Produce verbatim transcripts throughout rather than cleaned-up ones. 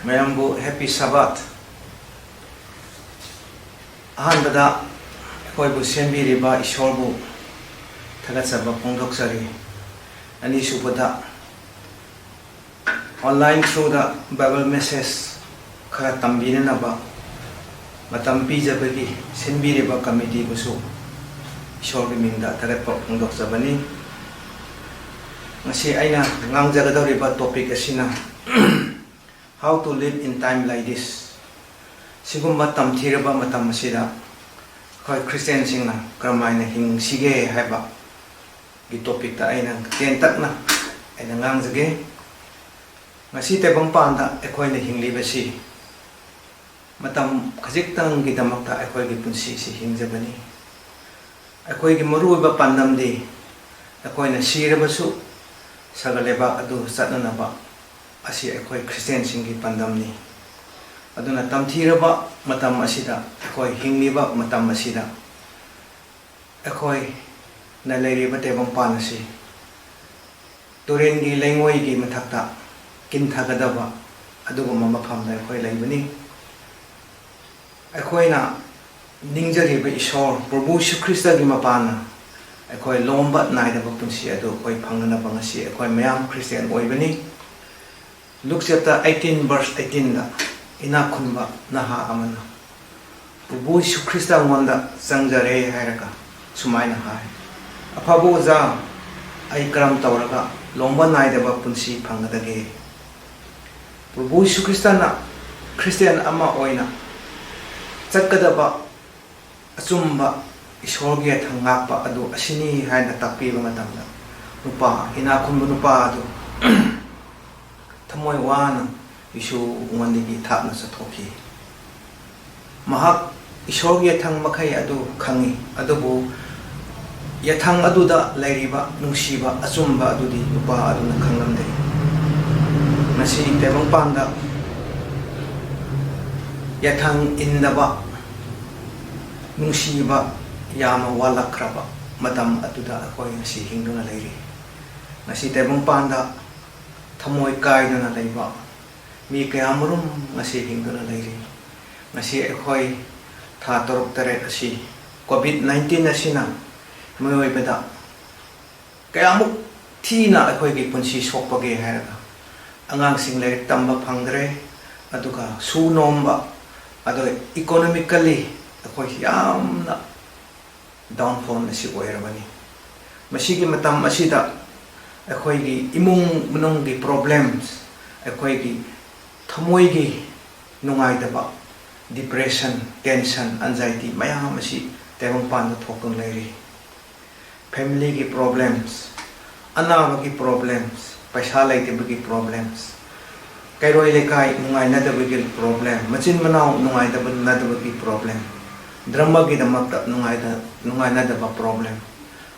ꯃꯌꯥꯝꯕꯨ Happy Sabbath꯫ ꯑꯍꯥꯟꯕꯗ ꯑꯩꯈꯣꯏꯕꯨ ꯁꯦꯝꯕꯤꯔꯤꯕ ꯏꯁꯣꯔꯕꯨ ꯊꯥꯒꯠꯆꯕ ꯐꯣꯡꯗꯣꯛꯆꯔꯤ꯫ ꯑꯅꯤꯁꯨꯕꯗ, online through the Bible message ꯈꯔ ꯇꯝꯕꯤꯅꯅꯕ ꯃꯇꯝ ꯄꯤꯖꯕꯒꯤ ꯁꯤꯟꯕꯤꯔꯤꯕ committee ꯕꯨꯁꯨ ꯏꯁꯣꯔꯒꯤ ꯃꯤꯡꯗ ꯊꯥꯒꯠꯄ ꯐꯣꯡꯗꯣꯛꯆꯕꯅꯤ꯫ ꯉꯁꯤ ꯑꯩꯅ ꯉꯥꯡꯖꯒꯗꯧꯔꯤꯕ topic ꯑꯁꯤꯅ How to live in time like this꯫ ꯁꯤꯒꯨꯝꯕ ꯇꯝꯊꯤꯔꯕ ꯃꯇꯝ ꯑꯁꯤꯗ ꯑꯩꯈꯣꯏ Christian ꯁꯤꯡꯅ ꯀꯔꯝꯍꯥꯏꯅ ꯍꯤꯡꯁꯤꯒꯦ ꯍꯥꯏꯕꯒꯤ topic ꯇ ꯑꯩꯅ ꯇꯦꯟꯇꯛꯅ ꯑꯩꯅ ꯉꯥꯡꯖꯒꯦ꯫ ꯉꯁꯤ ꯇꯥꯏꯕꯪꯄꯥꯟꯗ ꯑꯩꯈꯣꯏꯅ ꯍꯤꯡꯂꯤꯕꯁꯤ ꯃꯇꯝ ꯈꯖꯤꯛꯇꯪꯒꯤꯗꯃꯛꯇ ꯑꯩꯈꯣꯏꯒꯤ ꯄꯨꯟꯁꯤꯁꯤ ꯍꯤꯡꯖꯕꯅꯤ꯫ ꯑꯩꯈꯣꯏꯒꯤ ꯃꯔꯨꯑꯣꯏꯕ ꯄꯥꯟꯗꯝꯗꯤ ꯑꯩꯈꯣꯏꯅ ꯁꯤꯔꯕꯁꯨ ꯁꯔꯒ ꯂꯩꯕꯥꯛ ꯑꯗꯨ ꯆꯠꯅꯅꯕ ꯑꯁꯤ ꯑꯩꯈꯣꯏ Christian ꯁꯤꯡꯒꯤ ꯄꯥꯟꯗꯝꯅꯤ꯫ ꯑꯗꯨꯅ ꯇꯝꯊꯤꯔꯕ ꯃꯇꯝ ꯑꯁꯤꯗ, ꯑꯩꯈꯣꯏ ꯍꯤꯡꯂꯤꯕ ꯃꯇꯝ ꯑꯁꯤꯗ, ꯑꯩꯈꯣꯏꯅ ꯂꯩꯔꯤꯕ ꯇꯥꯏꯕꯪꯄꯥꯟ ꯑꯁꯤ ꯇꯨꯔꯦꯟꯒꯤ ꯂꯩꯉꯣꯏꯒꯤ ꯃꯊꯛꯇ ꯀꯤꯟꯊꯒꯗꯕ ꯑꯗꯨꯒꯨꯝꯕ ꯃꯐꯝꯗ ꯑꯩꯈꯣꯏ ꯂꯩꯕꯅꯤ꯫ ꯑꯩꯈꯣꯏꯅ ꯅꯤꯡꯖꯔꯤꯕ ꯏꯁꯣꯔ ꯄ꯭ꯔꯚꯨ ꯌꯤꯁꯨ ꯈ꯭ꯔꯤꯁꯇꯒꯤ ꯃꯄꯥꯟꯅ ꯑꯩꯈꯣꯏ ꯂꯣꯝꯕ ꯅꯥꯏꯗꯕ ꯄꯨꯟꯁꯤ ꯑꯗꯨ ꯑꯩꯈꯣꯏ ꯐꯪꯅꯅꯕ ꯉꯁꯤ ꯑꯩꯈꯣꯏ ꯃꯌꯥꯝ Christian ꯑꯣꯏꯕꯅꯤ꯫ Luke chapter eighteen verse eighteen ꯗ ꯏꯅꯥꯛ ꯈꯨꯟꯕ ꯅꯍꯥ ꯑꯃꯅ ꯄ꯭ꯔꯚꯨ ꯌꯤꯁꯨ ꯈ꯭ꯔꯤꯁꯇ ꯑꯩꯉꯣꯟꯗ ꯆꯪꯖꯔꯦ ꯍꯥꯏꯔꯒ ꯁꯨꯃꯥꯏꯅ ꯍꯥꯏ, "ꯑꯐꯕ ꯑꯣꯖꯥ, ꯑꯩ ꯀꯔꯝ ꯇꯧꯔꯒ ꯂꯣꯝꯕ ꯅꯥꯏꯗꯕ ꯄꯨꯟꯁꯤ ꯐꯪꯒꯗꯒꯦ?" ꯄ꯭ꯔꯚꯨ ꯌꯤꯁꯨ ꯈ꯭ꯔꯤꯁꯇꯅ Christian ꯑꯃ ꯑꯣꯏꯅ ꯆꯠꯀꯗꯕ ꯑꯆꯨꯝꯕ ꯏꯁꯣꯔꯒꯤ ꯌꯥꯊꯪ ꯉꯥꯛꯄ ꯑꯗꯨ ꯑꯁꯤꯅꯤ ꯍꯥꯏꯅ ꯇꯥꯛꯄꯤꯕ ꯃꯇꯝꯗ, ꯅꯨꯄꯥ, ꯏꯅꯥꯛ ꯈꯨꯟꯕ ꯅꯨꯄꯥ ꯑꯗꯨ ꯊꯃꯣꯏ ꯋꯥꯅ ꯌꯤꯁꯨ ꯃꯉꯣꯟꯗꯒꯤ ꯊꯥꯞꯅ ꯆꯠꯊꯣꯛꯈꯤ꯫ ꯃꯍꯥꯛ ꯏꯁꯣꯔꯒꯤ ꯌꯥꯊꯪ ꯃꯈꯩ ꯑꯗꯨ ꯈꯪꯏ, ꯑꯗꯨꯕꯨ ꯌꯥꯊꯪ ꯑꯗꯨꯗ ꯂꯩꯔꯤꯕ ꯅꯨꯡꯁꯤꯕ ꯑꯆꯨꯝꯕ ꯑꯗꯨꯗꯤ ꯅꯨꯄꯥ ꯑꯗꯨꯅ ꯈꯪꯂꯝꯗꯦ꯫ ꯉꯁꯤ ꯇꯥꯏꯕꯪꯄꯥꯟꯗ ꯌꯥꯊꯪ ꯏꯟꯗꯕ, ꯅꯨꯡꯁꯤꯕ ꯌꯥꯝꯅ ꯋꯥꯠꯂꯛꯈ꯭ꯔꯕ ꯃꯇꯝ ꯑꯗꯨꯗ ꯑꯩꯈꯣꯏ ꯉꯁꯤ ꯍꯤꯡꯗꯨꯅ ꯂꯩꯔꯤ꯫ ꯉꯁꯤ ꯇꯥꯏꯕꯪꯄꯥꯟꯗ ꯊꯃꯣꯏ ꯀꯥꯏꯗꯨꯅ ꯂꯩꯕ, ꯃꯤ ꯀꯌꯥꯃꯔꯨꯝ ꯉꯁꯤ ꯍꯤꯡꯗꯨꯅ ꯂꯩꯔꯤ꯫ ꯉꯁꯤ ꯑꯩꯈꯣꯏ ꯊꯥ ꯇꯔꯨꯛ ꯇꯔꯦꯠ ꯑꯁꯤ COVID nineteen ꯑꯁꯤꯅ ꯃꯤꯑꯣꯏꯕꯗ ꯀꯌꯥꯃꯨꯛ ꯊꯤꯅ ꯑꯩꯈꯣꯏꯒꯤ ꯄꯨꯟꯁꯤ ꯁꯣꯛꯄꯒꯦ ꯍꯥꯏꯔꯒ, ꯑꯉꯥꯡꯁꯤꯡ ꯂꯥꯏꯔꯤꯛ ꯇꯝꯕ ꯐꯪꯗ꯭ꯔꯦ, ꯑꯗꯨꯒ ꯁꯨ ꯅꯣꯝꯕ, ꯑꯗꯨꯒ economically ꯑꯩꯈꯣꯏ ꯌꯥꯝꯅ downfall ꯑꯁꯤ ꯑꯣꯏꯔꯕꯅꯤ꯫ ꯃꯁꯤꯒꯤ ꯃꯇꯝ ꯑꯁꯤꯗ ꯑꯩꯈꯣꯏꯒꯤ ꯏꯃꯨꯡ ꯃꯅꯨꯡꯒꯤ problems, ꯑꯩꯈꯣꯏꯒꯤ ꯊꯃꯣꯏꯒꯤ ꯅꯨꯡꯉꯥꯏꯇꯕ, depression, tension, anxiety ꯃꯌꯥꯝ ꯑꯁꯤ ꯇꯥꯏꯕꯪꯄꯥꯟꯗ ꯊꯣꯛꯇꯨꯅ ꯂꯩꯔꯤ꯫ Familyꯒꯤ problems, ꯑꯅꯥꯕꯒꯤ problems, ꯄꯩꯁꯥ ꯂꯩꯇꯕꯒꯤ problems, ꯀꯩꯔꯣꯏ ꯂꯩꯀꯥꯏ ꯅꯨꯡꯉꯥꯏꯅꯗꯕꯒꯤ problem, ꯃꯆꯤꯟ ꯃꯅꯥꯎ ꯅꯨꯡꯉꯥꯏꯅꯗꯕꯒꯤ problem, ꯙꯔꯃꯒꯤꯗꯃꯛꯇ ꯅꯨꯡꯉꯥꯏꯅ-, ꯅꯨꯡꯉꯥꯏꯅꯗꯕ problem,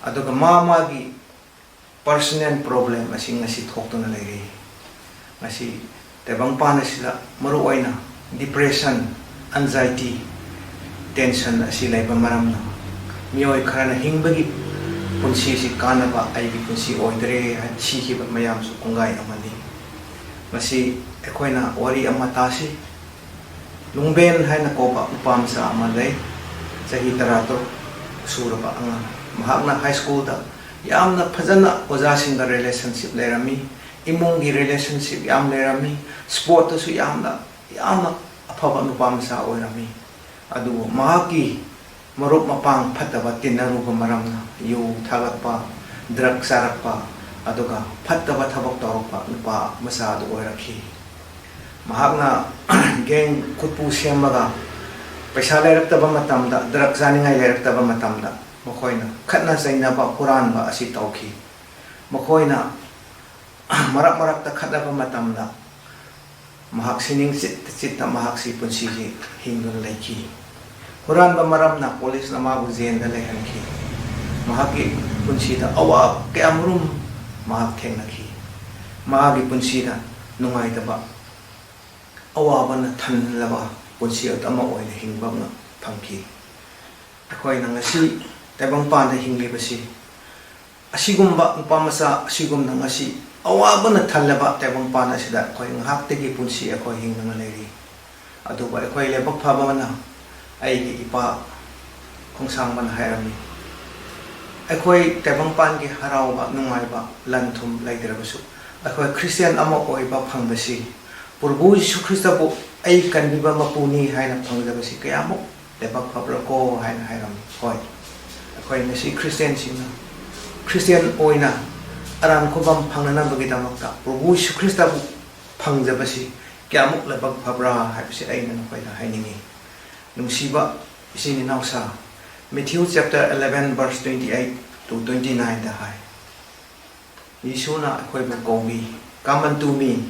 ꯑꯗꯨꯒ ꯃꯥ ꯃꯥꯒꯤ personal problem ꯑꯁꯤ ꯉꯁꯤ ꯊꯣꯛꯇꯨꯅ ꯂꯩꯔꯤ꯫ ꯉꯁꯤ ꯇꯥꯏꯕꯪꯄꯥꯟ ꯑꯁꯤꯗ ꯃꯔꯨꯑꯣꯏꯅ depression, anxiety, tension ꯑꯁꯤ ꯂꯩꯕ ꯃꯔꯝꯅ ꯃꯤꯑꯣꯏ ꯈꯔꯅ ꯍꯤꯡꯕꯒꯤ ꯄꯨꯟꯁꯤꯁꯤ ꯀꯥꯟꯅꯕ ꯑꯩꯒꯤ ꯄꯨꯟꯁꯤ ꯑꯣꯏꯗ꯭ꯔꯦ ꯍꯥꯏꯅ ꯁꯤꯈꯤꯕ ꯃꯌꯥꯝꯁꯨ ꯀꯣꯡꯒꯥꯏ ꯑꯃꯅꯤ꯫ ꯃꯁꯤ ꯑꯩꯈꯣꯏꯅ ꯋꯥꯔꯤ ꯑꯃ ꯇꯥꯁꯤ꯫ ꯂꯨꯡꯕꯦꯟ ꯍꯥꯏꯅ ꯀꯧꯕ ꯅꯨꯄꯥ ꯃꯆꯥ ꯑꯃ ꯂꯩ꯫ ꯆꯍꯤ ꯇꯔꯥ ꯇꯔꯨꯛ ꯁꯨꯔꯕ ꯑꯉꯥꯡ꯫ ꯃꯍꯥꯛꯅ high schoolꯗ ꯌꯥꯝꯅ ꯐꯖꯅ ꯑꯣꯖꯥꯁꯤꯡꯒ relationship ꯂꯩꯔꯝꯃꯤ꯫ ꯏꯃꯨꯡꯒꯤ relationship ꯌꯥꯝ ꯂꯩꯔꯝꯃꯤ꯫ Sportꯇꯁꯨ ꯌꯥꯝꯅ, ꯌꯥꯝꯅ ꯑꯐꯕ ꯅꯨꯄꯥ ꯃꯆꯥ ꯑꯣꯏꯔꯝꯃꯤ꯫ ꯑꯗꯨꯕꯨ ꯃꯍꯥꯛꯀꯤ ꯃꯔꯨꯞ ꯃꯄꯥꯡ ꯐꯠꯇꯕ ꯇꯤꯟꯅꯔꯨꯕ ꯃꯔꯝꯅ ꯌꯨ ꯊꯛꯂꯛꯄ, drug ꯆꯥꯔꯛꯄ, ꯑꯗꯨꯒ ꯐꯠꯇꯕ ꯊꯕꯛ ꯇꯧꯔꯛꯄ ꯅꯨꯄꯥ ꯃꯆꯥ ꯑꯗꯨ ꯑꯣꯏꯔꯛꯈꯤ꯫ ꯃꯍꯥꯛꯅ gang ꯈꯨꯠꯄꯨ ꯁꯦꯝꯃꯒ ꯄꯩꯁꯥ ꯂꯩꯔꯛꯇꯕ ꯃꯇꯝꯗ, drug ꯆꯥꯅꯤꯡꯉꯥꯏ ꯂꯩꯔꯛꯇꯕ ꯃꯇꯝꯗ ꯃꯈꯣꯏꯅ ꯈꯠꯅ ꯆꯩꯅꯕ, ꯍꯨꯔꯥꯟꯕ ꯑꯁꯤ ꯇꯧꯈꯤ꯫ ꯃꯈꯣꯏꯅ ꯃꯔꯛ ꯃꯔꯛꯇ ꯈꯠꯅꯕ ꯃꯇꯝꯗ ꯃꯍꯥꯛ ꯁꯤꯅꯤꯡ ꯆꯤꯠꯇ ꯆꯤꯠꯇ ꯃꯍꯥꯛꯁꯤ ꯄꯨꯟꯁꯤꯁꯤ ꯍꯤꯡꯗꯨꯅ ꯂꯩꯈꯤ꯫ ꯍꯨꯔꯥꯟꯕ ꯃꯔꯝꯅ policeꯅ ꯃꯥꯕꯨ jailꯗ ꯂꯩꯍꯟꯈꯤ꯫ ꯃꯍꯥꯛꯀꯤ ꯄꯨꯟꯁꯤꯗ ꯑꯋꯥꯕ ꯀꯌꯥꯃꯔꯨꯝ ꯃꯍꯥꯛ ꯊꯦꯡꯅꯈꯤ꯫ ꯃꯥꯒꯤ ꯄꯨꯟꯁꯤꯗ ꯅꯨꯡꯉꯥꯏꯇꯕ, ꯑꯋꯥꯕꯅ ꯊꯜꯂꯕ ꯄꯨꯟꯁꯤ ꯑꯃ ꯑꯣꯏꯅ ꯍꯤꯡꯕ ꯉ-, ꯐꯪꯈꯤ꯫ ꯑꯩꯈꯣꯏꯅ ꯉꯁꯤ ꯇꯥꯏꯕꯪꯄꯥꯟꯗ ꯍꯤꯡꯂꯤꯕꯁꯤ ꯑꯁꯤꯒꯨꯝꯕ ꯅꯨꯄꯥ ꯃꯆꯥ ꯑꯁꯤꯒꯨꯝꯅ ꯉꯁꯤ ꯑꯋꯥꯕꯅ ꯊꯜꯂꯕ ꯇꯥꯏꯕꯪꯄꯥꯟ ꯑꯁꯤꯗ ꯑꯩꯈꯣꯏ ꯉꯥꯏꯍꯥꯛꯇꯒꯤ ꯄꯨꯟꯁꯤ ꯑꯩꯈꯣꯏ ꯍꯤꯡꯗꯨꯅ ꯂꯩꯔꯤ꯫ ꯑꯗꯨꯕꯨ ꯑꯩꯈꯣꯏ ꯂꯥꯏꯕꯛ ꯐꯕꯅ, ꯑꯩꯒꯤ ꯏꯄꯥ ꯈꯣꯡꯁꯥꯡꯕꯅ ꯍꯥꯏꯔꯝꯃꯤ, ꯑꯩꯈꯣꯏ ꯇꯥꯏꯕꯪꯄꯥꯟꯒꯤ ꯍꯔꯥꯎꯕ ꯅꯨꯡꯉꯥꯏꯕ ꯂꯟ ꯊꯨꯝ ꯂꯩꯇ꯭ꯔꯕꯁꯨ, ꯑꯩꯈꯣꯏ ꯈ꯭ꯔꯤꯁꯇꯤꯌꯥꯟ ꯑꯃ ꯑꯣꯏꯕ ꯐꯪꯕꯁꯤ, ꯄ꯭ꯔꯚꯨ ꯌꯤꯁꯨ ꯈ꯭ꯔꯤꯁꯇꯕꯨ ꯑꯩ ꯀꯟꯕꯤꯕ ꯃꯄꯨꯅꯤ ꯍꯥꯏꯅ ꯐꯪꯖꯕꯁꯤ ꯀꯌꯥꯃꯨꯛ ꯂꯥꯏꯕꯛ ꯐꯕ꯭ꯔꯥꯀꯣ ꯍꯥꯏꯅ ꯍꯥꯏꯔꯝꯃꯤ꯫ ꯍꯣꯏ, ꯑꯩꯈꯣꯏ ꯉꯁꯤ ꯈ꯭ꯔꯤꯁꯇꯤꯌꯥꯟꯁꯤꯡꯅ ꯈ꯭ꯔꯤꯁꯇꯤꯌꯥꯟ ꯑꯣꯏꯅ ꯑꯔꯥꯟ ꯈꯨꯕꯝ ꯐꯪꯅꯅꯕꯒꯤꯗꯃꯛꯇ ꯄ꯭ꯔꯚꯨ ꯌꯤꯁꯨ ꯈ꯭ꯔꯤꯁꯇꯕꯨ ꯐꯪꯖꯕꯁꯤ ꯀꯌꯥꯃꯨꯛ ꯂꯥꯏꯕꯛ ꯐꯕ꯭ꯔꯥ ꯍꯥꯏꯕꯁꯤ ꯑꯩꯅ ꯅꯈꯣꯏꯗ ꯍꯥꯏꯅꯤꯡꯏ꯫ ꯅꯨꯡꯁꯤꯕ ꯏꯆꯤꯟ ꯏꯅꯥꯎꯁꯥ, Matthew chapter eleven verse twenty eight to twenty nine ꯗ ꯍꯥꯏ, ꯌꯤꯁꯨꯅ ꯑꯩꯈꯣꯏꯕꯨ ꯀꯧꯏ, "Come unto me,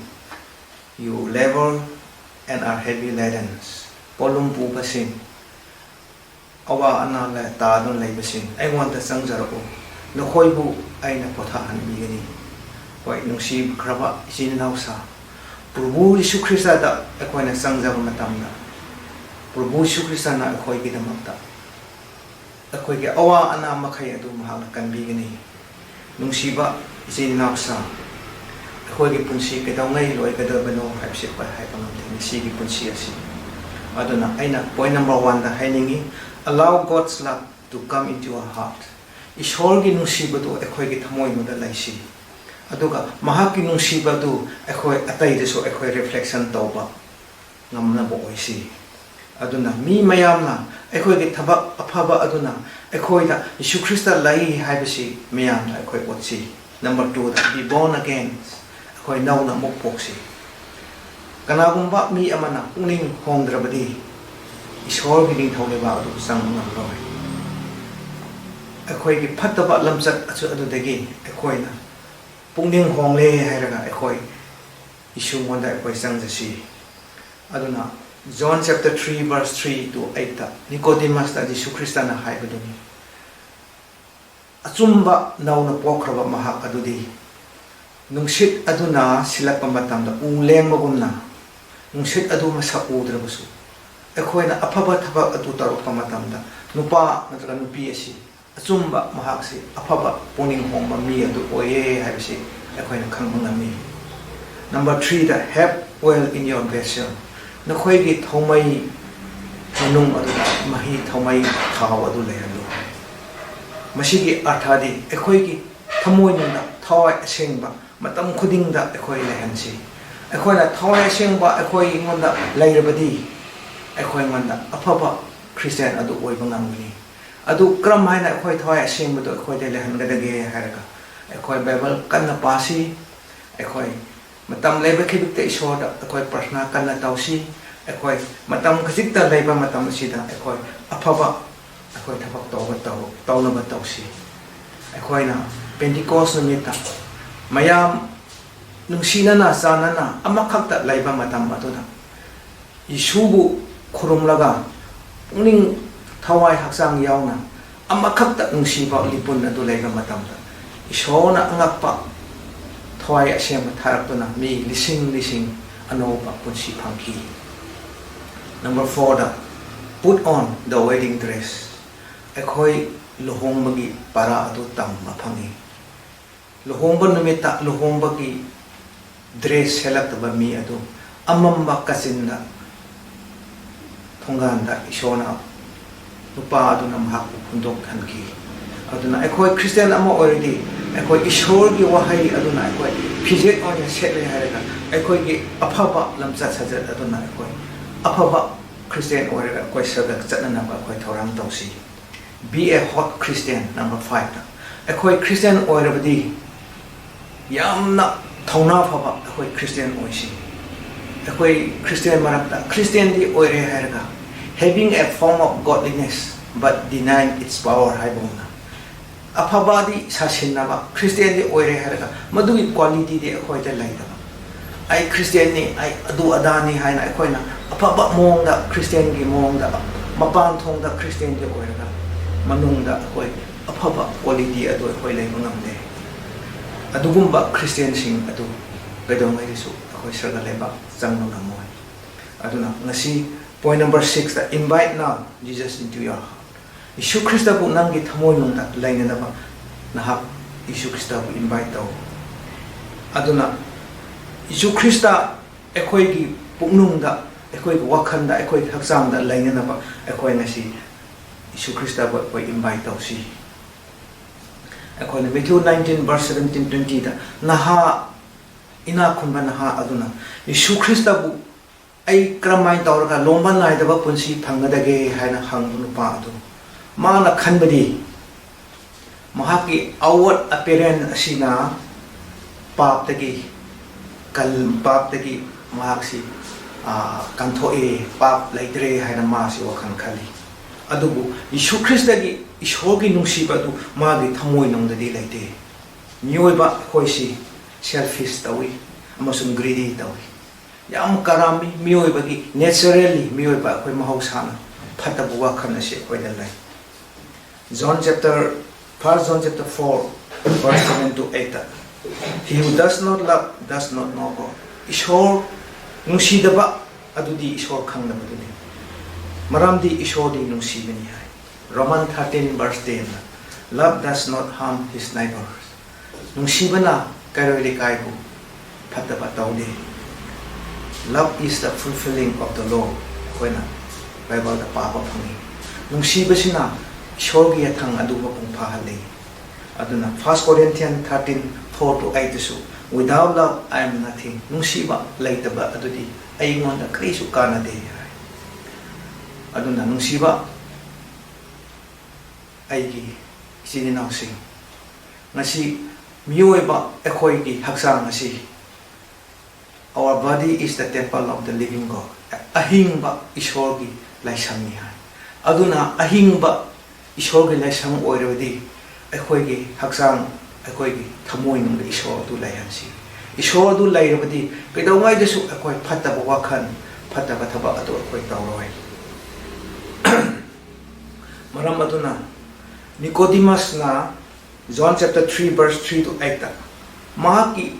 you labor and are heavy laden," ꯄꯣꯠꯂꯨꯝ ꯄꯨꯕꯁꯤꯡ, ꯑꯋꯥ ꯑꯅꯥ ꯂ-, ꯇꯥꯗꯨꯅ ꯂꯩꯕꯁꯤꯡ, ꯑꯩꯉꯣꯟꯗ ꯆꯪꯖꯔꯛꯎ, ꯅꯈꯣꯏꯕꯨ ꯑꯩꯅ ꯄꯣꯊꯥꯍꯟꯕꯤꯒꯅꯤ꯫ ꯍꯣꯏ, ꯅꯨꯡꯁꯤꯈ꯭ꯔꯕ ꯏꯆꯤꯟ ꯏꯅꯥꯎꯁꯥ, ꯄ꯭ꯔꯚꯨ ꯌꯤꯁꯨ ꯈ꯭ꯔꯤꯁꯇꯗ ꯑꯩꯈꯣꯏꯅ ꯆꯪꯖꯕ ꯃꯇꯝꯗ, ꯄ꯭ꯔꯚꯨ ꯌꯤꯁꯨ ꯈ꯭ꯔꯤꯁꯇꯅ ꯑꯩꯈꯣꯏꯒꯤꯗꯃꯛꯇ ꯑꯩꯈꯣꯏꯒꯤ ꯑꯋꯥ ꯑꯅꯥ ꯃꯈꯩ ꯑꯗꯨ ꯃꯍꯥꯛꯅ ꯀꯟꯕꯤꯒꯅꯤ꯫ ꯅꯨꯡꯁꯤꯕ ꯏꯆꯤꯟ ꯏꯅꯥꯎꯁꯥ, ꯑꯩꯈꯣꯏꯒꯤ ꯄꯨꯟꯁꯤ ꯀꯩꯗꯧꯉꯩ ꯂꯣꯏꯒꯗꯕꯅꯣ ꯍꯥꯏꯕꯁꯤ ꯑꯩꯈꯣꯏ ꯍꯥꯏꯕ ꯉꯝꯗꯦ, ꯉꯁꯤꯒꯤ ꯄꯨꯟꯁꯤ ꯑꯁꯤ꯫ ꯑꯗꯨꯅ ꯑꯩꯅ point number one ꯗ ꯍꯥꯏꯅꯤꯡꯏ, "Allow God's love to come into our heart." ꯏꯁꯣꯔꯒꯤ ꯅꯨꯡꯁꯤꯕꯗꯨ ꯑꯩꯈꯣꯏꯒꯤ ꯊꯃꯣꯏꯗꯨꯗ ꯂꯩꯁꯤ, ꯑꯗꯨꯒ ꯃꯍꯥꯛꯀꯤ ꯅꯨꯡꯁꯤꯕꯗꯨ ꯑꯩꯈꯣꯏ ꯑꯇꯩꯗꯁꯨ ꯑꯩꯈꯣꯏ reflection ꯇꯧꯕ ꯉꯝꯅꯕ ꯑꯣꯏꯁꯤ꯫ ꯑꯗꯨꯅ ꯃꯤ ꯃꯌꯥꯝꯅ ꯑꯩꯈꯣꯏꯒꯤ ꯊꯕꯛ ꯑꯐꯕ ꯑꯗꯨꯅ ꯑꯩꯈꯣꯏꯗ ꯌꯤꯁꯨ ꯈ꯭ꯔꯤꯁꯇ ꯂꯩ ꯍꯥꯏꯕꯁꯤ ꯃꯤꯌꯥꯝꯗ ꯑꯩꯈꯣꯏ ꯎꯠꯁꯤ꯫ Number two the, be born again, ꯑꯩꯈꯣꯏ ꯅꯧꯅ ꯑꯃꯨꯛ ꯄꯣꯛꯁꯤ꯫ ꯀꯅꯥꯒꯨꯝꯕ ꯃꯤ ꯑꯃꯅ ꯄꯨꯛꯅꯤꯡ ꯍꯣꯡꯗ꯭ꯔꯕꯗꯤ ꯏꯁꯣꯔꯒꯤ ꯅꯤꯡꯊꯧ ꯂꯩꯕꯥꯛ ꯑꯗꯨ ꯆꯪꯕ ꯉꯝꯂꯣꯏ꯫ ꯑꯩꯈꯣꯏꯒꯤ ꯐꯠꯇꯕ ꯂꯝꯆꯠ ꯑꯁꯨ ꯑꯗꯨꯗꯒꯤ ꯑꯩꯈꯣꯏꯅ ꯄꯨꯛꯅꯤꯡ ꯍꯣꯡꯂꯦ ꯍꯥꯏꯔꯒ ꯑꯩꯈꯣꯏ ꯌꯤꯁꯨꯉꯣꯟꯗ ꯑꯩꯈꯣꯏ ꯆꯪꯖꯁꯤ꯫ ꯑꯗꯨꯅ John chapter three verse three to eight ꯇ ꯅꯤꯀꯣꯗꯤꯃꯁꯇ ꯖꯤꯁꯨ ꯈ꯭ꯔꯤꯁꯇꯅ ꯍꯥꯏꯕꯗꯨꯅꯤ, "ꯑꯆꯨꯝꯕ ꯅꯧꯅ ꯄꯣꯛꯈ꯭ꯔꯕ ꯃꯍꯥꯛ ꯑꯗꯨꯗꯤ ꯅꯨꯡꯁꯤꯠ ꯑꯗꯨꯅ ꯁꯤꯜꯂꯛꯄ ꯃꯇꯝꯗ ꯎ ꯂꯦꯡꯕꯒꯨꯝꯅ, ꯅꯨꯡꯁꯤꯠ ꯑꯗꯨ ꯃꯁꯛ ꯎꯗ꯭ꯔꯕꯁꯨ, ꯑꯩꯈꯣꯏꯅ ꯑꯐꯕ ꯊꯕꯛ ꯑꯗꯨ ꯇꯧꯔꯛꯄ ꯃꯇꯝꯗ ꯅꯨꯄꯥ ꯅꯠꯇ꯭ꯔꯒ ꯅꯨꯄꯤ ꯑꯁꯤ ꯑꯆꯨꯝꯕ ꯃꯍꯥꯛꯁꯤ ꯑꯐꯕ ꯄꯨꯛꯅꯤꯡ ꯍꯣꯡꯕ ꯃꯤ ꯑꯗꯨ ꯑꯣꯏꯌꯦ ꯍꯥꯏꯕꯁꯤ ꯑꯩꯈꯣꯏꯅ ꯈꯪꯕ ꯉꯝꯃꯤ꯫ Number three the, "Have oil in your vessel." ꯅꯈꯣꯏꯒꯤ ꯊꯧꯃꯩ ꯃꯅꯨꯡ ꯑꯗꯨꯗ ꯃꯍꯤ, ꯊꯧꯃꯩ ꯊꯥꯎ ꯑꯗꯨ ꯂꯩꯍꯜꯂꯨ꯫ ꯃꯁꯤꯒꯤ ꯑꯔꯊꯗꯤ ꯑꯩꯈꯣꯏꯒꯤ ꯊꯃꯣꯏꯅꯨꯡꯗ ꯊꯋꯥꯏ ꯑꯁꯦꯡꯕ ꯃꯇꯝ ꯈꯨꯗꯤꯡꯗ ꯑꯩꯈꯣꯏ ꯂꯩꯍꯟꯁꯤ꯫ ꯑꯩꯈꯣꯏꯅ ꯊꯋꯥꯏ ꯑꯁꯦꯡꯕ ꯑꯩꯈꯣꯏꯉꯣꯟꯗ ꯂꯩꯔꯕꯗꯤ, ꯑꯩꯈꯣꯏꯉꯣꯟꯗ ꯑꯐꯕ ꯈ꯭ꯔꯤꯁꯇꯤꯌꯥꯟ ꯑꯗꯨ ꯑꯣꯏꯕ ꯉꯝꯒꯅꯤ꯫ ꯑꯗꯨ ꯀꯔꯝ ꯍꯥꯏꯅ ꯑꯩꯈꯣꯏ ꯊꯋꯥꯏ ꯑꯁꯦꯡꯕꯗꯨ ꯑꯩꯈꯣꯏꯗ ꯂꯩꯍꯟꯒꯗꯒꯦ ꯍꯥꯏꯔꯒ, ꯑꯩꯈꯣꯏ ꯕꯥꯏꯕꯜ ꯀꯟꯅ ꯄꯥꯁꯤ꯫ ꯑꯩꯈꯣꯏ ꯃꯇꯝ ꯂꯩꯕ ꯈꯤꯖꯤꯛꯇ ꯏꯁꯣꯔꯗ ꯑꯩꯈꯣꯏ ꯄ꯭ꯔꯊꯅꯥ ꯀꯟꯅ ꯇꯧꯁꯤ꯫ ꯑꯩꯈꯣꯏ ꯃꯇꯝ ꯈꯖꯤꯛꯇ ꯂꯩꯕ ꯃꯇꯝ ꯑꯁꯤꯗ ꯑꯩꯈꯣꯏ ꯑꯐꯕ ꯑꯩꯈꯣꯏ ꯊꯕꯛ ꯇꯧꯕ ꯇꯧ-, ꯇꯧꯅꯕ ꯇꯧꯁꯤ꯫ ꯑꯩꯈꯣꯏꯅ ꯄꯦꯟꯇꯤꯀꯣꯁ ꯅꯨꯃꯤꯠꯇ ꯃꯌꯥꯝ ꯅꯨꯡꯁꯤꯅꯅ ꯆꯥꯟꯅꯅ ꯑꯃꯈꯛꯇ ꯂꯩꯕ ꯃꯇꯝ ꯑꯗꯨꯗ ꯌꯤꯁꯨꯕꯨ ꯈꯨꯔꯨꯝꯂꯒ ꯄꯨꯛꯅꯤꯡ ꯊꯋꯥꯏ ꯍꯛꯆꯥꯡ ꯌꯥꯎꯅ ꯑꯃꯈꯛꯇ ꯅꯨꯡꯁꯤꯕ ꯂꯤꯄꯨꯟ ꯑꯗꯨ ꯂꯩꯕ ꯃꯇꯝꯗ ꯏꯁꯣꯔꯅ ꯑꯉꯛꯄ ꯊꯋꯥꯏ ꯑꯁꯦꯡꯕ ꯊꯥꯔꯛꯇꯨꯅ ꯃꯤ ꯂꯤꯁꯤꯡ ꯂꯤꯁꯤꯡ ꯑꯅꯧꯕ ꯄꯨꯟꯁꯤ ꯐꯪꯈꯤ꯫ Number four the, "Put on the wedding dress." ꯑꯩꯈꯣꯏ ꯂꯨꯍꯣꯡꯕꯒꯤ ꯄꯥꯔꯥ ꯑꯗꯨ ꯇꯝꯕ ꯐꯪꯉꯤ꯫ ꯂꯨꯍꯣꯡꯕ ꯅꯨꯃꯤꯠꯇ ꯂꯨꯍꯣꯡꯕꯒꯤ ꯗ꯭ꯔꯦꯁ ꯁꯦꯠꯂꯛꯇꯕ ꯃꯤ ꯑꯗꯨ ꯑꯃꯝꯕ ꯀꯥꯆꯤꯟꯗ ꯊꯣꯡꯒꯥꯟꯗ ꯏꯁꯣꯔꯅ ꯅꯨꯄꯥ ꯑꯗꯨꯅ ꯃꯍꯥꯛꯄꯨ ꯍꯨꯟꯗꯣꯛꯍꯟꯈꯤ꯫ ꯑꯗꯨꯅ ꯑꯩꯈꯣꯏ ꯈ꯭ꯔꯤꯁꯇꯤꯌꯥꯟ ꯑꯃ ꯑꯣꯏꯔꯗꯤ ꯑꯩꯈꯣꯏ ꯏꯁꯣꯔꯒꯤ ꯋꯥꯍꯩ ꯑꯗꯨꯅ ꯑꯩꯈꯣꯏ ꯐꯤꯖꯦꯠ ꯑꯣꯏꯅ ꯁꯦꯠꯂꯦ ꯍꯥꯏꯔꯒ ꯑꯩꯈꯣꯏꯒꯤ ꯑꯐꯕ ꯂꯝꯆꯠ ꯁꯥꯖꯠ ꯑꯗꯨꯅ ꯑꯩꯈꯣꯏ ꯑꯐꯕ ꯈ꯭ꯔꯤꯁꯇꯤꯌꯥꯟ ꯑꯣꯏꯔꯒ ꯑꯩꯈꯣꯏ ꯁꯔꯒ ꯆꯠꯅꯅꯕ ꯑꯩꯈꯣꯏ ꯊꯧꯔꯥꯡ ꯇꯧꯁꯤ꯫ Be a hot Christian, number five ꯗ꯫ ꯑꯩꯈꯣꯏ ꯈ꯭ꯔꯤꯁꯇꯤꯌꯥꯟ ꯑꯣꯏꯔꯕꯗꯤ ꯌꯥꯝꯅ ꯊꯧꯅꯥ ꯐꯕ ꯑꯩꯈꯣꯏ ꯈ꯭ꯔꯤꯁꯇꯤꯌꯥꯟ ꯑꯣꯏꯁꯤ꯫ ꯑꯩꯈꯣꯏ ꯈ꯭ꯔꯤꯁꯇꯤꯌꯥꯟ ꯃꯔꯛꯇ ꯈ꯭ꯔꯤꯁꯇꯤꯌꯥꯟꯗꯤ ꯑꯣꯏꯔꯦ ꯍꯥꯏꯔꯒ, "Having a form of godliness but denying its power" ꯍꯥꯏꯕꯒꯨꯝꯅ, ꯑꯐꯕꯗꯤ ꯁꯥꯁꯤꯟꯅꯕ ꯈ꯭ꯔꯤꯁꯇꯤꯌꯥꯟꯗꯤ ꯑꯣꯏꯔꯦ ꯍꯥꯏꯔꯒ ꯃꯗꯨꯒꯤ ꯀ꯭ꯋꯥꯂꯤꯇꯤꯗꯤ ꯑꯩꯈꯣꯏꯗ ꯂꯩꯇꯕ꯫ "ꯑꯩ ꯈ꯭ꯔꯤꯁꯇꯤꯌꯥꯟꯅꯤ, ꯑꯩ ꯑꯗꯨ ꯑꯗꯥꯅꯤ" ꯍꯥꯏꯅ ꯑꯩꯈꯣꯏꯅ ꯑꯐꯕ ꯃꯑꯣꯡꯗ ꯈ꯭ꯔꯤꯁꯇꯤꯌꯥꯟꯒꯤ ꯃꯑꯣꯡꯗ ꯃꯄꯥꯟ ꯊꯣꯡꯗ ꯈ꯭ꯔꯤꯁꯇꯤꯌꯥꯟꯗꯤ ꯑꯣꯏꯔꯒ ꯃꯅꯨꯡꯗ ꯑꯩꯈꯣꯏ ꯑꯐꯕ ꯀ꯭ꯋꯥꯂꯤꯇꯤ ꯑꯗꯨ ꯑꯩꯈꯣꯏ ꯂꯩꯕ ꯉꯝꯗꯦ꯫ ꯑꯗꯨꯒꯨꯝꯕ ꯈ꯭ꯔꯤꯁꯇꯤꯌꯥꯟꯁꯤꯡ ꯑꯗꯨ ꯀꯩꯗꯧꯉꯩꯗꯁꯨ ꯑꯩꯈꯣꯏ ꯁꯔꯒ ꯂꯩꯕꯥꯛ ꯆꯪꯕ ꯉꯝꯃꯣꯏ꯫ ꯑꯗꯨꯅ ꯉꯁꯤ point number six ꯇ, "Invite now Jesus into your heart." ꯌꯤꯁꯨ ꯈ꯭ꯔꯤꯁꯇꯕꯨ ꯅꯪꯒꯤ ꯊꯃꯣꯏꯅꯨꯡꯗ ꯂꯩꯅꯅꯕ ꯅꯍꯥꯛ ꯌꯤꯁꯨ ꯈ꯭ꯔꯤꯁꯇꯕꯨ invite ꯇꯧ꯫ ꯑꯗꯨꯅ ꯌꯤꯁꯨ ꯈ꯭ꯔꯤꯁꯇ ꯑꯩꯈꯣꯏꯒꯤ ꯄꯨꯛꯅꯨꯡꯗ, ꯑꯩꯈꯣꯏꯒꯤ ꯋꯥꯈꯜꯗ, ꯑꯩꯈꯣꯏꯒꯤ ꯍꯛꯆꯥꯡꯗ ꯂꯩꯅꯅꯕ ꯑꯩꯈꯣꯏ ꯉꯁꯤ ꯌꯤꯁꯨ ꯈ꯭ꯔꯤꯁꯇꯕꯨ ꯑꯩꯈꯣꯏ ꯏꯟꯚꯥꯏꯠ ꯇꯧꯁꯤ꯫ ꯑꯩꯈꯣꯏꯅ Matthew nineteen verse seventeen twenty ꯗ ꯅꯍꯥ, ꯏꯅꯥꯛ ꯈꯨꯟꯕ ꯅꯍꯥ ꯑꯗꯨꯅ ꯌꯤꯁꯨ ꯈ꯭ꯔꯤꯁꯇꯕꯨ "ꯑꯩ ꯀꯔꯝꯍꯥꯏꯅ ꯇꯧꯔꯒ ꯂꯣꯝꯕ ꯅꯥꯏꯗꯕ ꯄꯨꯟꯁꯤ ꯐꯪꯒꯗꯒꯦ?" ꯍꯥꯏꯅ ꯍꯪꯕ ꯅꯨꯄꯥ ꯑꯗꯨ, ꯃꯥꯅ ꯈꯟꯕꯗꯤ ꯃꯍꯥꯛꯀꯤ outward appearance ꯑꯁꯤꯅ ꯄꯥꯞꯇꯒꯤ ꯀꯜ-, ꯄꯥꯞꯇꯒꯤ ꯃꯍꯥꯛꯁꯤ, ꯑꯥ, ꯀꯟꯊꯣꯛꯑꯦ, ꯄꯥꯞ ꯂꯩꯇ꯭ꯔꯦ ꯍꯥꯏꯅ ꯃꯥꯁꯤ ꯋꯥꯈꯜ ꯈꯜꯂꯤ꯫ ꯑꯗꯨꯕꯨ ꯌꯤꯁꯨ ꯈ꯭ꯔꯤꯁꯇꯒꯤ, ꯏꯁꯣꯔꯒꯤ ꯅꯨꯡꯁꯤꯕ ꯑꯗꯨ ꯃꯥꯒꯤ ꯊꯃꯣꯏꯅꯨꯡꯗꯗꯤ ꯂꯩꯇꯦ꯫ ꯃꯤꯑꯣꯏꯕ ꯑꯩꯈꯣꯏꯁꯤ selfish ꯇꯧꯏ ꯑꯃꯁꯨꯡ greedy ꯇꯧꯏ꯫ ꯌꯥꯝ ꯀꯔꯥꯝꯃꯤ꯫ ꯃꯤꯑꯣꯏꯕꯒꯤ naturally, ꯃꯤꯑꯣꯏꯕ ꯑꯩꯈꯣꯏ ꯃꯍꯧꯁꯥꯅ ꯐꯠꯇꯕ ꯋꯥꯈꯜ ꯑꯁꯤ ꯑꯩꯈꯣꯏꯗ ꯂꯩ꯫ John chapter, First John chapter four, verse seven to eight ꯇ, "He who does not love does not know God." ꯏꯁꯣꯔ ꯅꯨꯡꯁꯤꯗꯕ ꯑꯗꯨꯗꯤ ꯏꯁꯣꯔ ꯈꯪꯗꯕꯗꯨꯅꯤ, ꯃꯔꯝꯗꯤ ꯏꯁꯣꯔꯗꯤ ꯅꯨꯡꯁꯤꯕꯅꯤ ꯍꯥꯏ꯫ Roman thirteen verse ten ꯅ, "Love does not harm his neighbor." ꯅꯨꯡꯁꯤꯕꯅ ꯀꯩꯔꯣꯏ ꯂꯩꯀꯥꯏꯕꯨ ꯐꯠꯇꯕ ꯇꯧꯗꯦ꯫ "Love is the fulfilling of the law." ꯑꯩꯈꯣꯏꯅ ꯕꯥꯏꯕꯜꯗ ꯄꯥꯕ ꯐꯪꯉꯤ꯫ ꯅꯨꯡꯁꯤꯕꯁꯤꯅ ꯏꯁꯣꯔꯒꯤ ꯌꯥꯊꯪ ꯑꯗꯨ ꯃꯄꯨꯡ ꯐꯥꯍꯜꯂꯤ꯫ ꯑꯗꯨꯅ First Corinthians thirteen four to eight ꯇꯁꯨ, "Without love, I am nothing." ꯅꯨꯡꯁꯤꯕ ꯂꯩꯇꯕ ꯑꯗꯨꯗꯤ ꯑꯩꯉꯣꯟꯗ ꯀꯔꯤꯁꯨ ꯀꯥꯟꯅꯗꯦ ꯍꯥꯏ꯫ ꯑꯗꯨꯅ ꯅꯨꯡꯁꯤꯕ ꯑꯩꯒꯤ ꯏꯆꯤꯟ ꯏꯅꯥꯎꯁꯤꯡ, ꯉꯁꯤ ꯃꯤꯑꯣꯏꯕ ꯑꯩꯈꯣꯏꯒꯤ ꯍꯛꯆꯥꯡ ꯑꯁꯤ, "Our body is the temple of the living God." ꯑꯍꯤꯡꯕ ꯏꯁꯣꯔꯒꯤ ꯂꯥꯏꯁꯪꯅꯤ ꯍꯥꯏ꯫ ꯑꯗꯨꯅ ꯑꯍꯤꯡꯕ ꯏꯁꯣꯔꯒꯤ ꯂꯥꯏꯁꯪ ꯑꯣꯏꯔꯕꯗꯤ ꯑꯩꯈꯣꯏꯒꯤ ꯍꯛꯆꯥꯡ, ꯑꯩꯈꯣꯏꯒꯤ ꯊꯃꯣꯏꯅꯨꯡꯗ ꯏꯁꯣꯔ ꯑꯗꯨ ꯂꯩꯍꯟꯁꯤ꯫ ꯏꯁꯣꯔ ꯑꯗꯨ ꯂꯩꯔꯕꯗꯤ ꯀꯩꯗꯧꯉꯩꯗꯁꯨ ꯑꯩꯈꯣꯏ ꯐꯠꯇꯕ ꯋꯥꯈꯜ, ꯐꯠꯇꯕ ꯊꯕꯛ ꯑꯗꯨ ꯑꯩꯈꯣꯏ ꯇꯧꯔꯣꯏ꯫ ꯃꯔꯝ ꯑꯗꯨꯅ ꯅꯤꯀꯣꯗꯤꯃꯁꯅ John chapter three verse three to eight ꯇ ꯃꯍꯥꯛꯀꯤ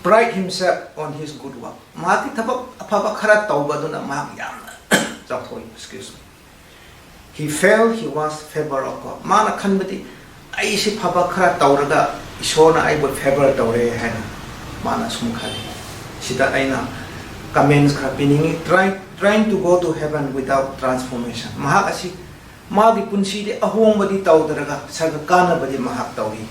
pride himself on his good work, ꯃꯍꯥꯛꯀꯤ ꯊꯕꯛ ꯑꯐꯕ ꯈꯔ ꯇꯧꯕ ꯑꯗꯨꯅ ꯃꯍꯥꯛ ꯌꯥꯝꯅ ꯆꯥꯎꯊꯣꯛꯏ꯫ Excuse me. He felt he was favor of God. ꯃꯥꯅ ꯈꯟꯕꯗꯤ, "ꯑꯩꯁꯤ ꯐꯕ ꯈꯔ ꯇꯧꯔꯒ ꯏꯁꯣꯔꯅ ꯑꯩꯕꯨ ꯐꯦꯚꯔ ꯇꯧꯔꯦ ꯍꯥꯏꯅ ꯃꯥꯅ ꯑꯁꯨꯝ ꯈꯜꯂꯤ꯫ ꯁꯤꯗ ꯑꯩꯅ ꯀꯃꯦꯟꯁ ꯈꯔ ꯄꯤꯅꯤꯡꯉꯤ꯫ Try, trying to go to heaven without transformation. ꯃꯍꯥꯛ ꯑꯁꯤ ꯃꯥꯒꯤ ꯄꯨꯟꯁꯤꯗꯤ ꯑꯍꯣꯡꯕꯗꯤ ꯇꯧꯗ꯭ꯔꯒ ꯁꯔꯒ ꯀꯥꯅꯕꯗꯤ ꯃꯍꯥꯛ ꯇꯧꯏ꯫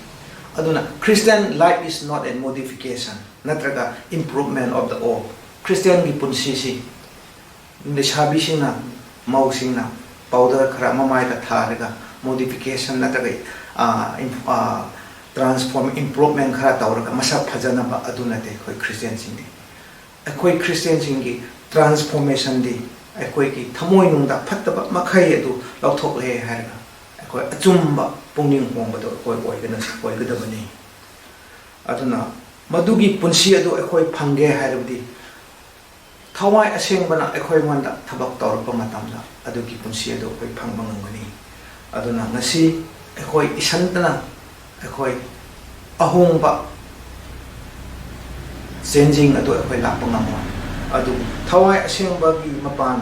ꯑꯗꯨꯅ Christian life is not a modification ꯅꯠꯇ꯭ꯔꯒ improvement of the old. ꯈ꯭ꯔꯤꯁꯇꯤꯌꯥꯟꯒꯤ ꯄꯨꯟꯁꯤꯁꯤ ꯂꯩꯁꯥꯕꯤꯁꯤꯡꯅ, ꯃꯧꯁꯤꯡꯅ ꯄꯥꯎꯗꯔ ꯈꯔ ꯃꯃꯥꯏꯗ ꯊꯥꯔꯒ ꯃꯣꯗꯤꯐꯤꯀꯦꯁꯟ ꯅꯠꯇ꯭ꯔꯒ ꯇ꯭ꯔꯥꯟꯁꯐꯣꯔꯝ, ꯏꯝꯄ꯭ꯔꯨꯞꯃꯦꯟ ꯈꯔ ꯇꯧꯔꯒ ꯃꯁꯛ ꯐꯖꯅꯕ ꯑꯗꯨ ꯅꯠꯇꯦ ꯑꯩꯈꯣꯏ ꯈ꯭ꯔꯤꯁꯇꯤꯌꯥꯟꯁꯤꯡꯗꯤ꯫ ꯑꯩꯈꯣꯏ ꯈ꯭ꯔꯤꯁꯇꯤꯌꯥꯟꯁꯤꯡꯒꯤ ꯇ꯭ꯔꯥꯟꯁꯐꯣꯔꯃꯦꯁꯟꯗꯤ ꯑꯩꯈꯣꯏꯒꯤ ꯊꯃꯣꯏꯅꯨꯡꯗ ꯐꯠꯇꯕ ꯃꯈꯩ ꯑꯗꯨ ꯂꯧꯊꯣꯛꯂꯦ ꯍꯥꯏꯔꯒ ꯑꯩꯈꯣꯏ ꯑꯆꯨꯝꯕ ꯄꯨꯛꯅꯤꯡ ꯍꯣꯡꯕꯗꯣ ꯑꯩꯈꯣꯏ ꯑꯣꯏꯒꯅ-, ꯑꯣꯏꯒꯗꯕꯅꯤ꯫ ꯑꯗꯨꯅ ꯃꯗꯨꯒꯤ ꯄꯨꯟꯁꯤ ꯑꯗꯨ ꯑꯩꯈꯣꯏ ꯐꯪꯒꯦ ꯍꯥꯏꯔꯕꯗꯤ ꯊꯋꯥꯏ ꯑꯁꯦꯡꯕꯅ ꯑꯩꯈꯣꯏꯉꯣꯟꯗ ꯊꯕꯛ ꯇꯧꯔꯛꯄ ꯃꯇꯝꯗ ꯑꯗꯨꯒꯤ ꯄꯨꯟꯁꯤ ꯑꯗꯨ ꯑꯩꯈꯣꯏ ꯐꯪꯕ ꯉꯝꯒꯅꯤ꯫ ꯑꯗꯨꯅ ꯉꯁꯤ ꯑꯩꯈꯣꯏ ꯏꯁꯟꯇꯅ ꯑꯩꯈꯣꯏ ꯑꯍꯣꯡꯕ ꯆꯦꯟꯖꯤꯡ ꯑꯗꯨ ꯑꯩꯈꯣꯏ ꯂꯥꯛꯄ ꯉꯝꯃꯣꯏ꯫ ꯑꯗꯨꯕꯨ ꯊꯋꯥꯏ ꯑꯁꯦꯡꯕꯒꯤ ꯃꯄꯥꯟ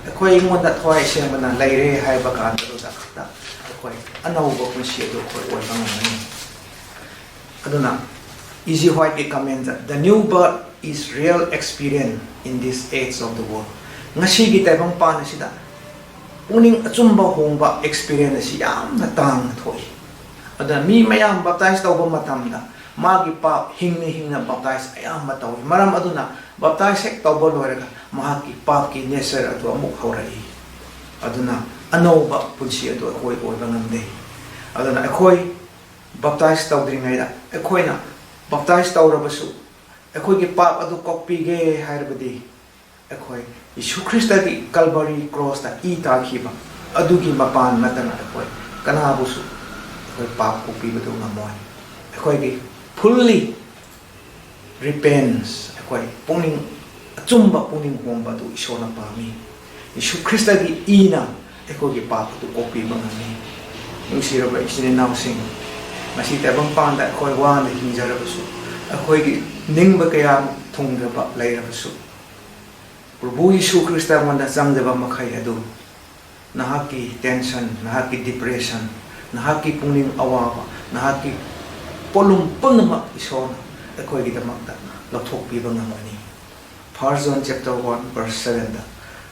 ꯑꯩꯈꯣꯏ ꯑꯩꯉꯣꯟꯗ ꯊꯋꯥꯏ ꯑꯁꯦꯡꯕꯅ ꯂꯩꯔꯦ ꯍꯥꯏꯕ ꯀꯥꯟꯗꯨꯗ ꯈꯛꯇ ꯑꯩꯈꯣꯏ ꯑꯅꯧꯕ ꯄꯨꯟꯁꯤ ꯑꯗꯨ ꯑꯩꯈꯣꯏ ꯑꯣꯏꯕ ꯉꯝꯒꯅꯤ꯫ ꯑꯗꯨꯅ ꯏ ꯖꯤ ꯍ꯭ꯋꯥꯏꯠꯀꯤ ꯀꯃꯦꯟꯗ, "The new birth is real experience in this age of the world." ꯉꯁꯤꯒꯤ ꯇꯥꯏꯕꯪꯄꯥꯟ ꯑꯁꯤꯗ ꯄꯨꯛꯅꯤꯡ ꯑꯆꯨꯝꯕ ꯍꯣꯡꯕ ꯑꯦꯛꯁꯄꯤꯔꯤꯌꯦꯟꯁ ꯑꯁꯤ ꯌꯥꯝꯅ ꯇꯥꯡꯅ ꯊꯣꯛꯏ꯫ ꯑꯗꯨꯅ ꯃꯤ ꯃꯌꯥꯝ ꯕꯞꯇꯥꯏꯖ ꯇꯧꯕ ꯃꯇꯝꯗ ꯃꯥꯒꯤ ꯄꯥꯞ ꯍꯤꯡꯅ ꯍꯤꯡꯅ ꯕꯞꯇꯥꯏꯖ ꯑꯌꯥꯝꯕ ꯇꯧꯏ꯫ ꯃꯔꯝ ꯑꯗꯨꯅ ꯕꯞꯇꯥꯏꯖ ꯍꯦꯛ ꯇꯧꯕ ꯂꯣꯏꯔꯒ ꯃꯍꯥꯛꯀꯤ ꯄꯥꯞꯀꯤ ꯅꯦꯆꯔ ꯑꯗꯨ ꯑꯃꯨꯛ ꯍꯧꯔꯛꯏ꯫ ꯑꯗꯨꯅ ꯑꯅꯧꯕ ꯄꯨꯟꯁꯤ ꯑꯗꯨ ꯑꯩꯈꯣꯏ ꯑꯣꯏꯕ ꯉꯝꯗꯦ꯫ ꯑꯗꯨꯅ ꯑꯩꯈꯣꯏ ꯕꯞꯇꯥꯏꯖ ꯇꯧꯗ꯭ꯔꯤꯉꯩꯗ ꯑꯩꯈꯣꯏꯅ ꯕꯞꯇꯥꯏꯖ ꯇꯧꯔꯕꯁꯨ ꯑꯩꯈꯣꯏꯒꯤ ꯄꯥꯞ ꯑꯗꯨ ꯀꯣꯛꯄꯤꯒꯦ ꯍꯥꯏꯔꯕꯗꯤ ꯑꯩꯈꯣꯏ ꯌꯤꯁꯨ ꯈ꯭ꯔꯤꯁꯇꯒꯤ ꯀꯜꯕꯔꯤ ꯀ꯭ꯔꯣꯁꯇ ꯏ ꯇꯥꯈꯤꯕ ꯑꯗꯨꯒꯤ ꯃꯄꯥꯟ ꯅꯠꯇꯅ ꯑꯩꯈꯣꯏ ꯀꯅꯥꯕꯨꯁꯨ ꯑꯩꯈꯣꯏ ꯄꯥꯞ ꯀꯣꯛꯄꯤꯕꯗꯨ ꯉꯝꯃꯣꯏ꯫ ꯑꯩꯈꯣꯏꯒꯤ ꯐꯨꯜꯂꯤ ꯔꯤꯄꯦꯟꯁ, ꯑꯩꯈꯣꯏ ꯄꯨꯛꯅꯤꯡ ꯑꯆꯨꯝꯕ ꯄꯨꯛꯅꯤꯡ ꯍꯣꯡꯕ ꯑꯗꯨ ꯏꯁꯣꯔꯅ ꯄꯥꯝꯃꯤ꯫ ꯌꯤꯁꯨ ꯈ꯭ꯔꯤꯁꯇꯒꯤ ꯏꯅ ꯑꯩꯈꯣꯏꯒꯤ ꯄꯥꯞ ꯑꯗꯨ ꯀꯣꯛꯄꯤꯕ ꯉꯝꯃꯤ꯫ ꯅꯨꯡꯁꯤꯔꯕ ꯏꯆꯤꯟ ꯏꯅꯥꯎꯁꯤꯡ, ꯉꯁꯤ ꯇꯥꯏꯕꯪꯄꯥꯟꯗ ꯑꯩꯈꯣꯏ ꯋꯥꯅ ꯍꯤꯡꯖꯔꯕꯁꯨ, ꯑꯩꯈꯣꯏꯒꯤ ꯅꯤꯡꯕ ꯀꯌꯥ ꯊꯨꯡꯗ꯭ꯔꯕ ꯂꯩꯔꯕꯁꯨ, ꯄ꯭ꯔꯚꯨ ꯌꯤꯁꯨ ꯈ꯭ꯔꯤꯁꯇ ꯑꯩꯉꯣꯟꯗ ꯆꯪꯖꯕ ꯃꯈꯩ ꯑꯗꯨ ꯅꯍꯥꯛꯀꯤ ꯇꯦꯟꯁꯟ, ꯅꯍꯥꯛꯀꯤ ꯗꯤꯄ꯭ꯔꯦꯁꯟ, ꯅꯍꯥꯛꯀꯤ ꯄꯨꯛꯅꯤꯡ ꯑꯋꯥꯕ, ꯅꯍꯥꯛꯀꯤ ꯄꯣꯠꯂꯨꯝ ꯄꯨꯝꯅꯃꯛ ꯏꯁꯣꯔꯅ ꯑꯩꯈꯣꯏꯒꯤꯗꯃꯛꯇ ꯂꯧꯊꯣꯛꯄꯤꯕ ꯉꯝꯒꯅꯤ꯫ First John chapter one verse seven the,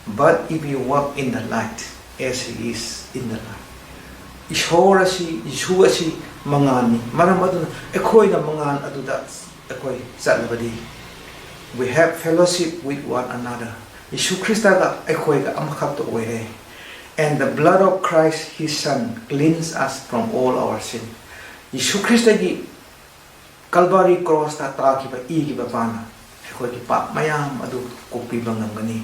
"But if you walk in the light, as he is in the light." ꯏꯁꯣꯔ ꯑꯁꯤ, ꯌꯤꯁꯨ ꯑꯁꯤ ꯃꯉꯥꯜꯅꯤ꯫ ꯃꯔꯝ ꯑꯗꯨꯅ ꯑꯩꯈꯣꯏꯅ ꯃꯉꯥꯜ ꯑꯗꯨꯗ ꯑꯩꯈꯣꯏ ꯆꯠꯂꯕꯗꯤ, "We have fellowship with one another." ꯌꯤꯁꯨ ꯈ꯭ꯔꯤꯁꯇꯒ ꯑꯩꯈꯣꯏꯒ ꯑꯃꯈꯛꯇ ꯑꯣꯏꯔꯦ꯫ "And the blood of Christ, his son, cleanse us from all our sin." ꯌꯤꯁꯨ ꯈ꯭ꯔꯤꯁꯇꯒꯤ ꯀꯜꯕꯥꯔꯤ ꯀ꯭ꯔꯣꯁꯇ ꯇꯥꯈꯤꯕ ꯏꯒꯤ ꯃꯄꯥꯅ ꯑꯩꯈꯣꯏꯒꯤ ꯄꯥꯞ ꯃꯌꯥꯝ ꯑꯗꯨ ꯀꯣꯛꯄꯤꯕ ꯉꯝꯒꯅꯤ꯫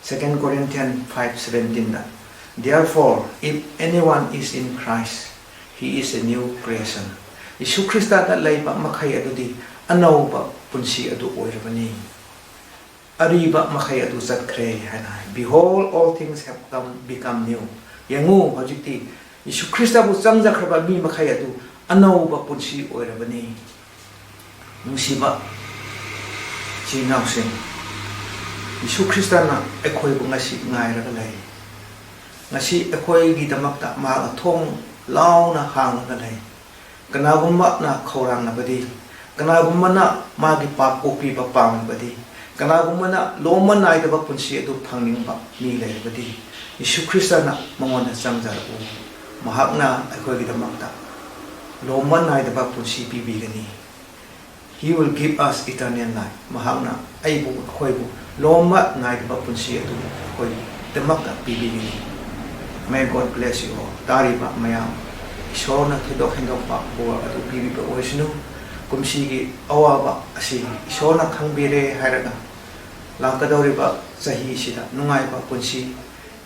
Second Corinthians five seventeen the, "Therefore, if anyone is in Christ, he is a new creation." ꯌꯤꯁꯨ ꯈ꯭ꯔꯤꯁꯇꯗ ꯂꯩꯕ ꯃꯈꯩ ꯑꯗꯨꯗꯤ ꯑꯅꯧꯕ ꯄꯨꯟꯁꯤ ꯑꯗꯨ ꯑꯣꯏꯔꯕꯅꯤ꯫ ꯑꯔꯤꯕ ꯃꯈꯩ ꯑꯗꯨ ꯆꯠꯈ꯭ꯔꯦ ꯍꯥꯏꯅ ꯍꯥꯏ꯫ "Behold, all things have come, become new." ꯌꯦꯡꯉꯨ, ꯍꯧꯖꯤꯛꯇꯤ ꯌꯤꯁꯨ ꯈ꯭ꯔꯤꯁꯇꯕꯨ ꯆꯪꯖꯈ꯭ꯔꯕ ꯃꯤ ꯃꯈꯩ ꯑꯗꯨ ꯑꯅꯧꯕ ꯄꯨꯟꯁꯤ ꯑꯣꯏꯔꯕꯅꯤ꯫ ꯅꯨꯡꯁꯤꯕ ꯏꯆꯤꯟ ꯏꯅꯥꯎꯁꯤꯡ, ꯌꯤꯁꯨ ꯈ꯭ꯔꯤꯁꯇꯅ ꯑꯩꯈꯣꯏꯕꯨ ꯉꯁꯤ ꯉꯥꯏꯔꯒ ꯂꯩ꯫ ꯉꯁꯤ ꯑꯩꯈꯣꯏꯒꯤꯗꯃꯛꯇ ꯃꯍꯥꯛꯅ ꯊꯣꯡ ꯂꯥꯎꯅ ꯍꯥꯡꯂꯒ ꯂꯩ꯫ ꯀꯅꯥꯒꯨꯝꯕꯅ ꯈꯧꯔꯥꯡꯂꯕꯗꯤ, ꯀꯅꯥꯒꯨꯝꯕꯅ ꯃꯥꯒꯤ ꯄꯥꯞ ꯀꯣꯛꯄꯤꯕ ꯄꯥꯝꯂꯕꯗꯤ, ꯀꯅꯥꯒꯨꯝꯕꯅ ꯂꯣꯝꯕ ꯅꯥꯏꯗꯕ ꯄꯨꯟꯁꯤ ꯑꯗꯨ ꯐꯪꯅꯤꯡꯕ ꯃꯤ ꯂꯩꯔꯕꯗꯤ, ꯌꯤꯁꯨ ꯈ꯭ꯔꯤꯁꯇꯅ ꯃꯉꯣꯟꯗ ꯆꯪꯖꯔꯛꯎ꯫ ꯃꯍꯥꯛꯅ ꯑꯩꯈꯣꯏꯒꯤꯗꯃꯛꯇ ꯂꯣꯝꯕ ꯅꯥꯏꯗꯕ ꯄꯨꯟꯁꯤ ꯄꯤꯕꯤꯒꯅꯤ꯫ He will give us eternal life. ꯃꯍꯥꯛꯅ ꯑꯩꯕꯨ, ꯑꯩꯈꯣꯏꯕꯨ ꯂꯣꯝꯕ ꯅꯥꯏꯗꯕ ꯄꯨꯟꯁꯤ ꯑꯗꯨ ꯑꯩꯈꯣꯏꯒꯤꯗꯃꯛꯇ ꯄꯤꯕꯤꯒꯅꯤ꯫ May God bless you all. ꯇꯥꯔꯤꯕ ꯃꯌꯥꯝ, ꯏꯁꯣꯔꯅ ꯊꯣꯏꯗꯣꯛ ꯍꯦꯟꯗꯣꯛꯄ ꯕꯣꯔ ꯑꯗꯨ ꯄꯤꯕꯤꯕ ꯑꯣꯏꯁꯅꯨ꯫ ꯀꯨꯝꯁꯤꯒꯤ ꯑꯋꯥꯕ ꯑꯁꯤ ꯏꯁꯣꯔꯅ ꯈꯪꯕꯤꯔꯦ ꯍꯥꯏꯔꯒ, ꯂꯥꯛꯀꯗꯧꯔꯤꯕ ꯆꯍꯤꯁꯤꯗ ꯅꯨꯡꯉꯥꯏꯕ ꯄꯨꯟꯁꯤ,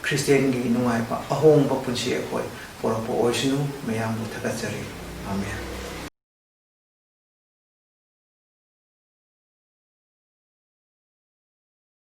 ꯈ꯭ꯔꯤꯁꯇꯦꯟꯒꯤ ꯅꯨꯡꯉꯥꯏꯕ ꯑꯍꯣꯡꯕ ꯄꯨꯟꯁꯤ ꯑꯩꯈꯣꯏ ꯄꯨꯔꯛꯄ ꯑꯣꯏꯁꯅꯨ꯫ ꯃꯌꯥꯝꯕꯨ ꯊꯥꯒꯠꯆꯔꯤ꯫ ꯑꯥꯃꯦꯟ꯫